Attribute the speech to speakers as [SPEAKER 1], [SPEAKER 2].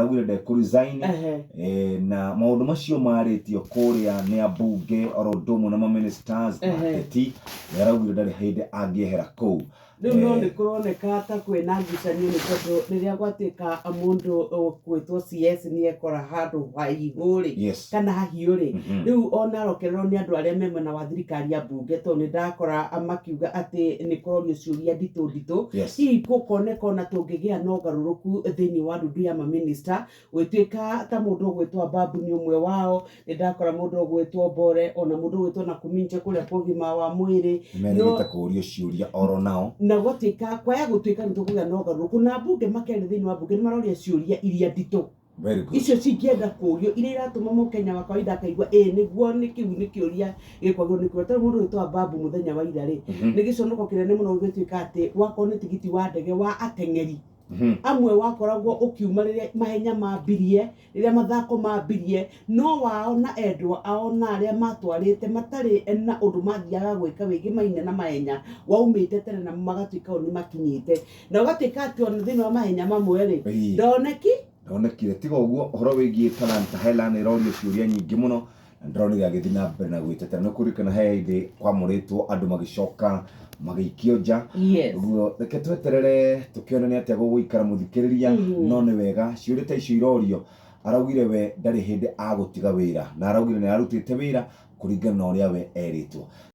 [SPEAKER 1] Araugire ndekũ resign. Na maũndũ macio marĩtio kũrĩa nĩ ambunge oro ũndũ ũmwe na ma ministers na ateti, nĩ araugire ndarĩ hĩndĩ angĩehera kũu.
[SPEAKER 2] Rĩu no nĩ kũroneka ta kwĩna ngucanio nĩ tondũ rĩrĩa gwatuĩka mũndũ ũgwĩtwo CS nĩ ekora handũ haihũ rĩ, kana hahiũ rĩ, rĩu ona arokererwo nĩ andũ arĩa me mwena wa thirikari ya mbunge, tondũ nĩ ndakora makiuga atĩ nĩ kũrorio ciũria nditũ nditũ. Hihi gũkoneka ona tũngĩgĩa na ũgarũrũku thĩinĩ wa ndundu ya mamĩnĩsta, Gũgĩtuĩka ta mũndũ ũgwĩtwo Ababu nĩ ũmwe wao, nĩ ndakora mũndũ ũgwĩtwo Mbore, ona mũndũ ũgwĩtwo Nakuminje kũrĩa kwa ũgima wa mwĩrĩ.
[SPEAKER 1] Nĩ merĩgĩte kũũrio ciũria oro nao.
[SPEAKER 2] Na gwatuĩka, kwaya gũtuĩka nĩ tũkũgĩa na ũgarũrũku, na ambunge makerĩ thĩinĩ wa mbunge nĩ maroria ciũria iria nditũ.
[SPEAKER 1] Very good.
[SPEAKER 2] Icio cingĩenda kũũrio, iria iratũma mũkenya wa kawaida akaigua ĩĩ nĩguo nĩ kĩu nĩ kĩũria gĩkwagĩrĩirwo nĩ kũũrio. Tondũ mũndũ ũgwĩtwo Ababu mũthenya wa ira rĩ, nĩ gĩconoko kĩnene mũno gũgĩtuĩka atĩ wakorwo nĩ tigiti wa ndege wa ateng'eri Amwe wakoragwo ũkiuma rĩrĩa mahenya mambirie, rĩrĩa mathako mambirie, no wao na endwa ao na arĩa matwarĩte matarĩ na ũndũ mathiaga gwĩka wĩgĩmaine na mahenya, waumĩte tene na magatuĩka o nĩ makinyĩte. Na ũgatuĩka atĩ ona thĩinĩ wa mahenya mamwe-rĩ, ndoneki.
[SPEAKER 1] Ndonekire. Tiga ũguo, ũhoro wĩgiĩ Talanta Hela nĩ ĩrorio ciũria nyingĩ mũno. Na ndĩronire agĩthiĩ na mbere na gwĩtetera. Nĩ ũkũririkana he hĩndĩ kwamũrĩtwo andũ magĩcoka magĩikio nja. Ũguo reke tweterere tũkĩone nĩ atĩa gũgũikara mũthikĩrĩria, no nĩ wega ciũria ta icio irorio. Araugire we ndarĩ hĩndĩ agũtiga wĩra na araugire nĩ ararutĩte wĩra kũringana na ũrĩa we erĩtwo.